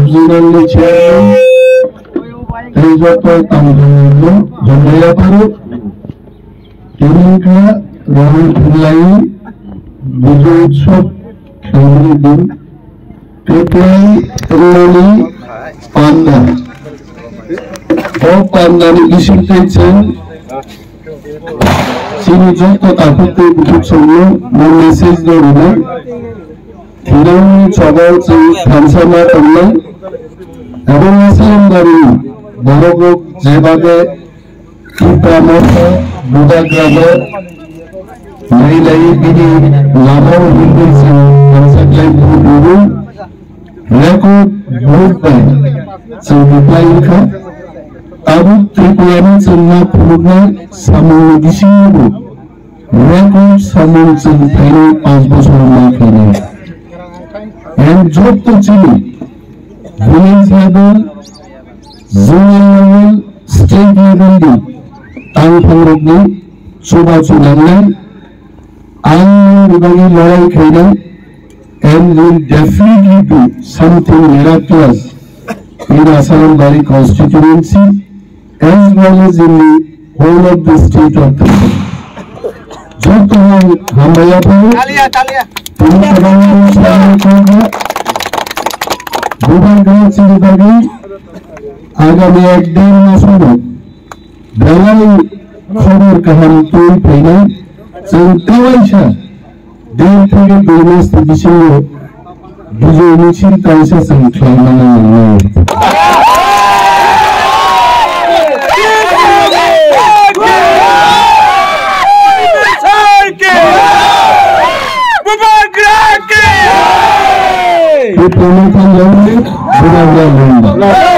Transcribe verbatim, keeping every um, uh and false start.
Zonalni chairman tei joto tamni hambai yapharo. Tini wngkha Rahul Pillai Bijoy Utsav khlaimani din. Kwplai wngnani panda. O pandani bisingtwi chwng chini joto takhuk tei bukhuk songno bo message no rwnai. Thwinaini choba chwng thansa ma tongnai. Abo ma salombarini borok rok jeba khe Tipra Motha Bubagra no nai lai bini lama o himwi chwng hamjaklai bubagra record vote bai chwng kwplai wngkha. Tabuk Tripura ni chwng ma phunuknai samung ni bisingo bo record samung chwng phainai panch bosor ma khlainai. And joto chini village level, zonal level, state level ni tangphang rok ni chubachu nangnai. Ang ni bagwi lorai khainai and will definitely do something miraculous in Asarambari constituency as well as in the whole of the state of Tripura. Joto no hambai yapharo. Talia, talia. Tini kwbangma samung khaikha. Bubagra chini bagwi agami ek der masono belai khobor kaham twi phainai. Chwng kawaisa der theke dui mas ni bisingo Bijoy misil kaisa chwng khlaimani nangnai. Bubagra ki! Bubagra ki! Bubagra ki! Bubagra ki!